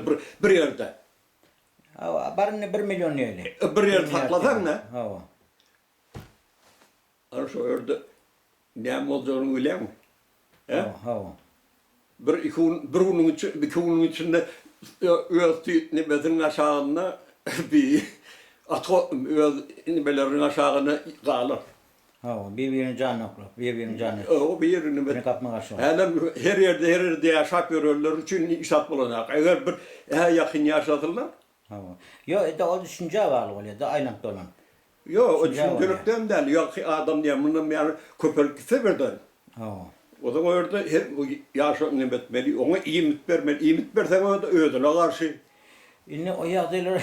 bir bir ýerde. Hawa, bar indi bir million diýeli. Bir ýerde saklasaň-da. Hawa. Ana şo ýerde näme boljagyny bilýäňmi? He? Hawa. Bir iki gün, bir günüň içi, iki günüň içinde öz nemesiniň aşagynda bir at öz nimeleriniň aşagynda galar. Hawa, bir-birini janyna oklap, bir-biriniň janyna. Hawa, bir-birini. Birini gapma-garşy bolup. Hälem her ýerde, her ýerde ýaşap ýörenler üçin hiç zat bolanok. Eger bir hä ýakyn ýaşasalar. Hawa. Ýok, indi ol düşünjä bagly bolýar-da, aýlanyp-dolanyp. Ýok, o düşünjelikden däl, ýagty adam diýýän, mundan buýana köpelip gitse birden. Hawa. Ozaň o ýerde her ýaşa neme etmeli, oňa iýmit bermeli, iýmit berseň o-da özüne garşy. Indi o ýagdaýlara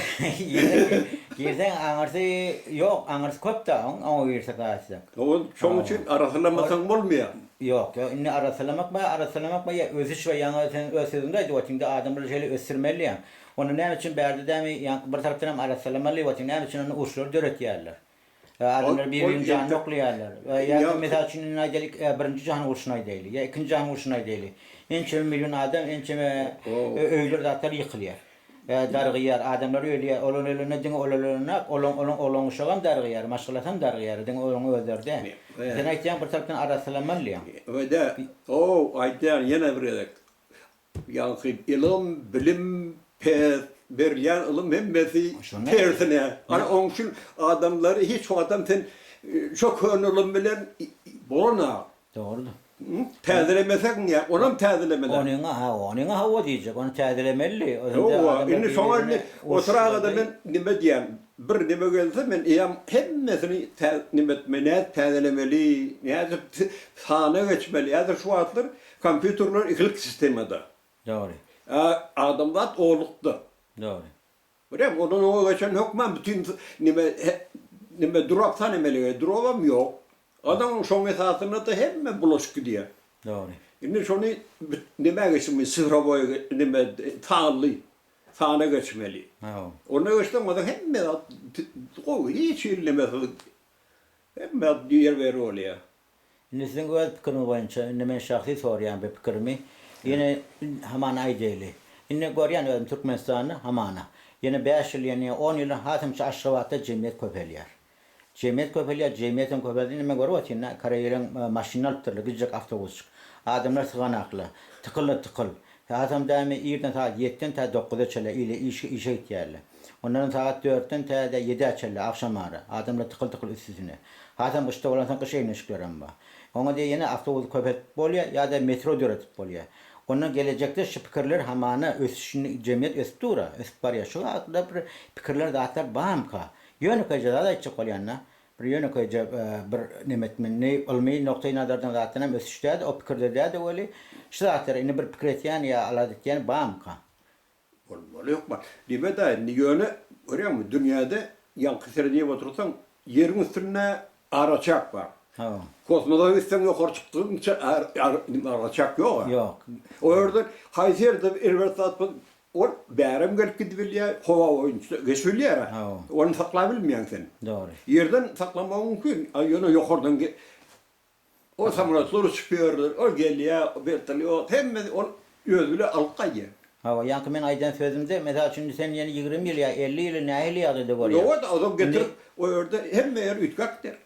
girseň aňyrsy ýok, aňyrsy köp-dä oň, oňa girsek aýtsak. Hawa, şoň üçin arassalamasaň bolmaýar. Ýok, ýok, indi arassalamak bar, arassalamak bar, ýa ösüş bar, ýaňy sen öz sözüňde aýdyp otyrň, indi adamlary şeýle ösdürmeli diýýäň. Onda näme üçin bärde dämi ýaňky bir tarapdan hem arassalamaly otyň näme üçin onda uruşlary döretýärler. Adamlar bir biriniň janyny oklaýarlar. Ýa-da mysal üçin indi aýdalyk birinji jahan urşuny aýdaýly ýa ikinji jahan urşuny aýdaýly. Ençeme million adam ençeme öýler zatlar ýykylýar. Dargaýar adamlar ölýär. Olar ölende diňe olar ölenok olaň olaň oglan uşagam dargaýar maşgalasam dargaýar diňe olaň özleri däl. Sen aýtýaň bir tarapdan arassalamaly diýýäň. Öde ow aýtýan ýene bir gezek Ýaňky ylym, bilim pes, berilýän ylym hemmesi tersine. Ana oň üçin adamlary hiç wagtam sen şo köne ylym bilen bolanok. Dogrudyr. Täzelemeseň ýa onam täzelemeli. Onyňa hawa, onyňa hawa diýjek, ony täzelemeli. Hawa, indi şoňa indi oturagada men nime diýýän, bir nime gelse men eýýäm hemmesini nime etmeli, nädip täzelemeli, nädip sana geçmeli. Häzir şu wagtlar Kompýuterler ikilik sistemada. Dogry. A adamzat olukda. Dogry. Birem ondan oňa geçen hökman bütin nime nime durap san emele gelýär. Durabam ýok. Adam şoň esasynda-da hemme bulaşyp gidýär. Dogry. Indi şony nämä geçirmeli? Sifrowoý nime sanly sana geçmeli. Hawa. Onda geçseň onda hemme zat gowy hiç hili nemesiz hemme zat ýerbe-ýer bolýar. Indi siziň öz pikiriňiz boýunça, indi men şahsy soraýan bir pikirimi, ýene hamana aýdaýly. Indi görýän özüm Türkmenistanda hamana, ýene bäş ýyl ýene on ýyldan hasam şu Aşgabatda jemgyýet köpelýär. Jemgyýet köpelýär, jemgyýetem köpeldi, indi men görüp otyryn-da, koreýleriň maşynyny alypdyrlar, gijek awtobusjyk. Adamlar syganakly, tykyl-da tykyl. Hasam dämi irden sagat ýetden tä dokuza çenli ile işe işe gitýärler. Ondanam sagat dörtden tä-de ýedä çenli agşamara. Adamlar tykyl-tykyl üstüsine. Hasam gyşda bolansoň gyş egin-eşiklerem bar. Oňa diýýär ýene awtobusy köpeltip bolýar ýa-da metro döredip bolýar. Ondan gelejekde şu pikirler hamana ösüş indi jemgyýet ösüp dur-a, ösüp barýar. Şu hakda bir pikirler zatlar barmyka? Ýönekeýje zat aýtjak bolýan-da. Bir ýönekeýje bir neme etmeli, ylmy nukdaý nazardan zatdan hem ösüş däl-de, o pikirde däl-de weli, şu zatlary indi bir pikir etýän ýa alada etýän barmyka? Bolmaly hökman. Diýme-dä indi ýöne görýäňmi dünýäde ýaňky seredip otursaň ýeriň üstünde araçäk bar. Hawa. Kosmosa gitseň ýokary çykdygyňça araçäk ýok-a. Ýok. O ýerde haýsy ýerde erbet zat bol ol bärem gelip gidibilýär, howa boýunça geçibilýär-ä. Hawa. Ony saklabilmeýäň sen. Dogry. Ýerden saklamagyň mümkin, a ýöne ýokardan Ol samolýotlar uçup ýörler, ol gelýär, wertolýot, hemmesi ol özi bile alyp gaýdýar. Hawa, ýaňky men aýdan sözümde, mysal üçin, indi sen ýene 20 ýyl ýa 50 ýyly nähili ýagdaýda görýäň? Ýok-da, ozal getirip, o ýerde hemme ýer üýtgäp gider.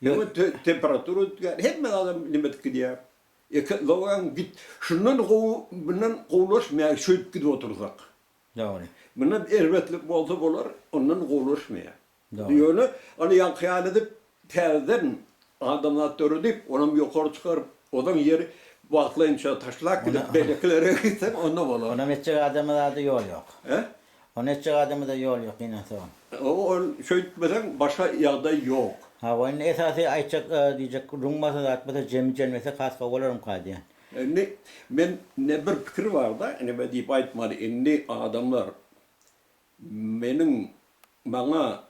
Hemme temperatura üýtgär, hemme zadam neme edip gidýär. Ekologiýaň git, şundan gowy, mundan gowulaşmaýar şeýdip gidip otursak. Dogry. Mundan erbetlik bolsa bolar, ondan gowulaşmaýar. Ýöne ony ýaňky ýaly edip, täzeden adamzat döredip, onam ýokary çykaryp, ozaň ýeri wagtlaýynça taşlap gidip, beýlekilere gitseň, onda bolar. Onam etjek adama zada ýol ýok. He? Ony etjek adama-da ýol ýok, gynansagam. Hawa, ol şeýtmeseň başga ýagdaý ýok. Hawa, indi esasy aýtjak, diýjek gürrüň bolsa, zat bolsa, jemi jemlesek has gowy bolarmyka diýýän. Indi men ne bir pikir bar-da, neme diýip aýtmaly, indi adamlar Meniň maňa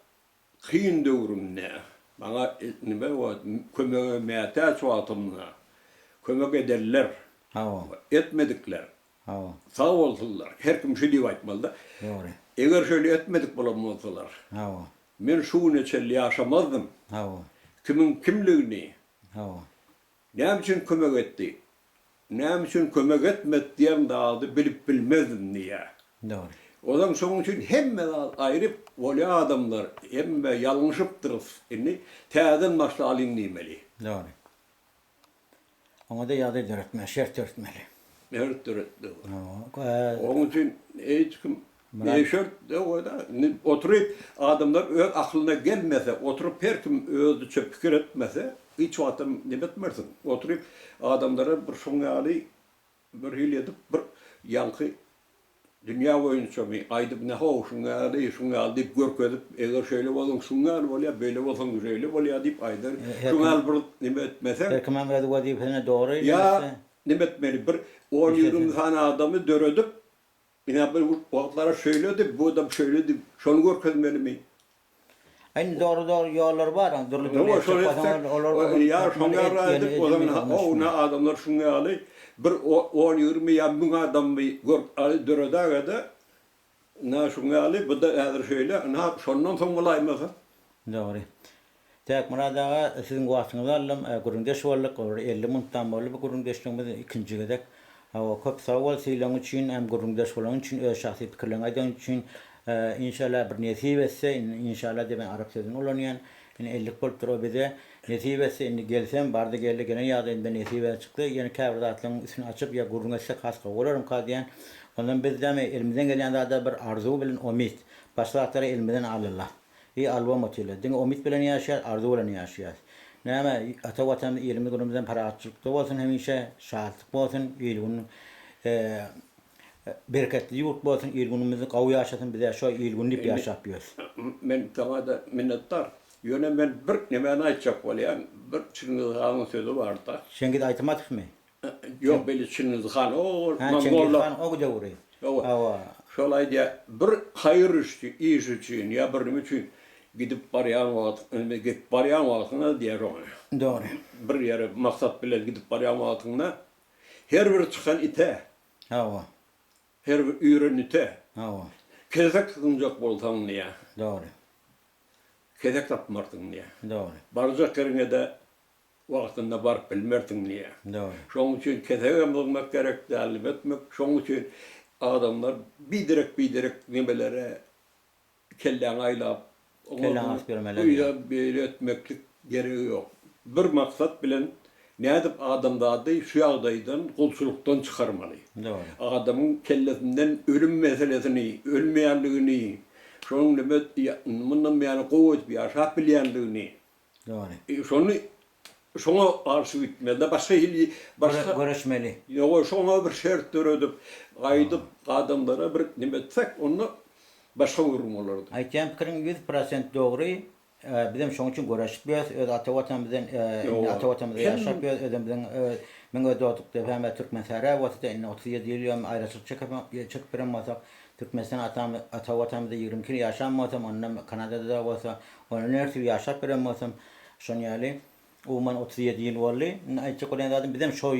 kyn döwrümde, maňa nime wagt kömege mätäç wagtymda kömek edenler, Hawa. etmedikler Hawa. sag bolsunlar. Her kim şeý diýip aýtmaly-da. Dogry. Eger şeýle etmedik bolan bolsalar, Hawa. men şu güne çenli ýaşamazdym. Hawa. Kimiň kimligini, Hawa. näme üçin kömek etdi, näme üçin kömek etmedi diýen zady bilip bilmezdim diýýär. Dogry. Ozam şoň üçin hemme zat aýryp bolýa adamlar hemme ýalňyşypdyrys indi täzeden başlalyň diýmeli. Dogry. Oňa-da ýagdaý döretmeli, şert döretmeli. Şert döretmeli. Oň üçin hiç kim ne şert ýok-da indi oturyp adamlar öz aklyna gelmese oturyp her kim özüçe pikir etmese hiç wagtam neme etmersiň. Oturyp adamlara bir şoň ýaly Bir hili edip bir ýaňky dünýä boýunçamy aýdyp ine how şuň ýaly, şuň ýaly diýip görkezip, eger şeýle bolsaň şuň ýaly bolýar, beýle bolsaň şeýle bolýar diýip aýdar. Şuň ýaly bir neme etmeseň. Her kimem öz wezipesine dogry Ýa neme etmeli bir on-ýigrimi sany adamy döredip, ine bir wagtlara şeýledi, bu adam şeýledi, şony görkezmelimi? Indi dogry dogry ýollar bar, dürli dürli Hawa, şony etsek, ýa şoňa ýa edip, o zaman o adamlar şuň ýaly bir on-ýigrimi ýa müň adamy görüp döredäge-de, ynha şuň ýaly, bu-da häzir şeýle, ynha şondan soň bolaýmasa. Dogry. Täkmyrat aga, siziň wagtyňyzy aldym, gürrüňdeş bolduk, bir 50 minutdan boldy bu gürrüňdeşligimiz ikinji gezek. Hawa, köp sag bol sylagyň üçin, hem gürrüňdeş bolanyň üçin, öz şahsy pikirleriňi aýdanyň üçin. Inşallah bir nesip etse, indi inşallah diýip men arap sözüni ulanýan. Indi ellik bolupdyr o bize. Nesip etse indi gelsem, bardy geldi gelen ýagdaýynda nesibä çykdy. Ýene käbir zatlaryň üstüni açyp ýa gürrüň etsek has gowy bolarmyka diýýän. Ondan biz dämi elimizden gelýän zada bir arzuw bilen omyt. Başga zatlary elimizden alala. I albom otyla. Diňe omyt bilen ýaşaýas, arzuw bilen ýaşaýas. Näme, ata Watanymyz ilimiz günümizem parahatçylykda bolsun hemişe, şatlyk bolsun, il-gün bereketli ýurt bolsun, il-günümiz gowy ýaşasyn, bizä şo il-gün diýip ýaşap ýörüs. Men saňa-da minnetdar. Ýöne men bir nemäni aýtjak bolýan, bir Çingiz hanyň sözi bar-da. Çingiz Aýtmatowmy? Ýok, beýle Çingiz han, o Hä, Çingiz han o döwri. Hawa. Hawa. Şol aýdýar, bir haýyr iş üçin ýa bir nime üçin gidip barýan wagt, indi gidip barýan wagtyňda diýýär oňa. Dogry. Bir ýere maksat bilen gidip barýan wagtyňda her bir çykan ite. Hawa. Her bir üýren ite. Hawa. Kesek zyňjak bolsaň diýýär. Dogry. Kesek tapmarsyň diýýär. Dogry. Barjak ýeriňe-de Wagtynda baryp bilmersiň diýýär. Dogry. Şonuň üçin kesegem zyňmak gerek däl, neme etmek. Şonuň üçin adamlar biderek-biderek nemelere kelläňi aýlap, Kelläňi asyp ýörmeli däl. Öýe beýle etmeklik geregi ýok. Bir maksat bilen nädip adamzady şu ýagdaýdan, gulçulykdan çykarmaly. Dogry. Adamyň kellesinden ölüm meselesini, ölmeýänligini, şonuň neme mundan buýana gowy edip ýaşap bilýänligini Dogry. Şony şoňa garşy gitmeli-de, başga hili başga Göreşmeli. Ýok, şoňa bir şert döredip, gaýdyp adamlara bir neme etsek, onda başga gürrüň bolardy. Aýtýan pikiriň 100% dogry. Bizem şoň üçin göreşip ýörüs. Öz ata watanymyzdan indi ata watanymyzda ýaşap ýörüs. Özümiziň meň öz dogduk depäm Türkmensähra bolsa-da indi 37 ýyl ýom aýraçylyk çekip çekip ýören bolsak, Türkmenistan atam ata watanymyzda 22 ýyl ýaşan bolsam, ondan Kanadada-da bolsa Ondan ertir ýaşap ýören bolsam, şon ýaly, umuman 37 ýyl boldy. Indi aýtjak bolýan zadym, bizem şo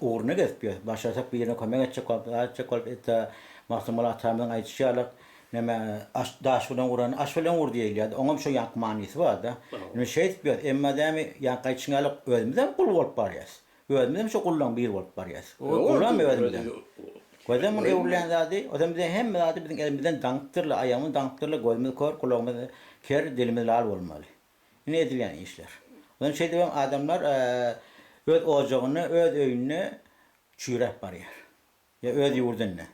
ugruna gezip ýörüs. Başarsak birine kömek etjek bolup, zat etjek bolup, etda Magtymguly atamyzyň aýdyşy ýaly, neme, aş, daş bilen urany aş bilen ur diýilýär. Oňam şo ýaňky manysy bar-da. Indi şeýdip ýörüs. Emma dämi, ýaňky aýdyşyň ýaly, özümizem gul bolup barýas. Özümizem şo gullaň biri bolup barýas. Gulam özümizem. Gözem muny öwrülýän zady, ozem bize hemme zady biziň elimizden daňypdyrlar, aýagymyzy daňypdyrlar, gözümiz kör, gulagymyz ker, dilimiz lal bolmaly. Ine edilýän işler. Ozem şeýdibem adamlar öz ojagynda, öz öýünde çüýräp barýar. Ýa öz ýurdunda.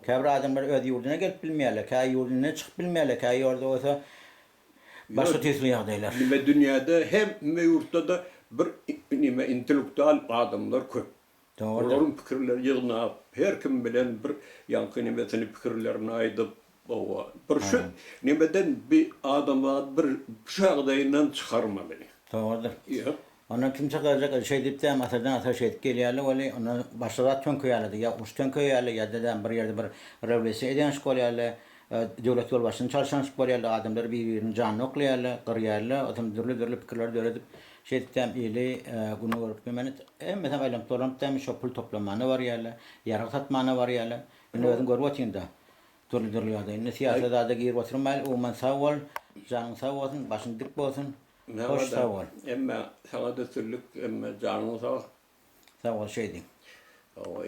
Käbir adamlar öz ýurduna gelip bilmeýärler, kä ýurdundan çykyp bilmeýärler, kä ýerde bolsa başga tüýsli ýagdaýlar. Nime dünýäde hemme ýurtda-da bir nime intellektual adamlar köp. Dogrudyr. Olaryň pikirleri ýygnap, her kim bilen bir ýaňky nimesini pikirlerini aýdyp, hawa, bir şu nimeden bi adamzady bir şu ýagdaýyndan çykarmaly. Dogrudyr. Ýok. Ondan kim çykarjak, şeý diýip-de asyrdan asyra şeýdip gelýärler weli, ondan başga zat töňkeýärler-de, ýa uruş töňkeýärler, ýa-da bir ýerde bir rewolýusiýa edýänşik bolýarlar, döwlet ýolbaşçysyny çalşanşyk bolýarlar, adamlar bir-biriniň janyny oklaýarlar, gyrýarlar, onsoň dürli-dürli pikirleri döredip, şeýdip-de ili güne görüp bilmän, hemmesem aýlanyp-dolanyp-da şo pul toplamana barýarlar, ýarag satmana barýarlar. Indi özüň görüp otyň-da, dürli-dürli ýagdaý. Indi syýasy zada girip oturmaýly, umuman sag bol, janyň sag bolsun, başyň dik bolsun. Hoş sag bol. Emme saňa-da üstünlik, emme janyň sag. Sag bol şeýdiň. Hawa.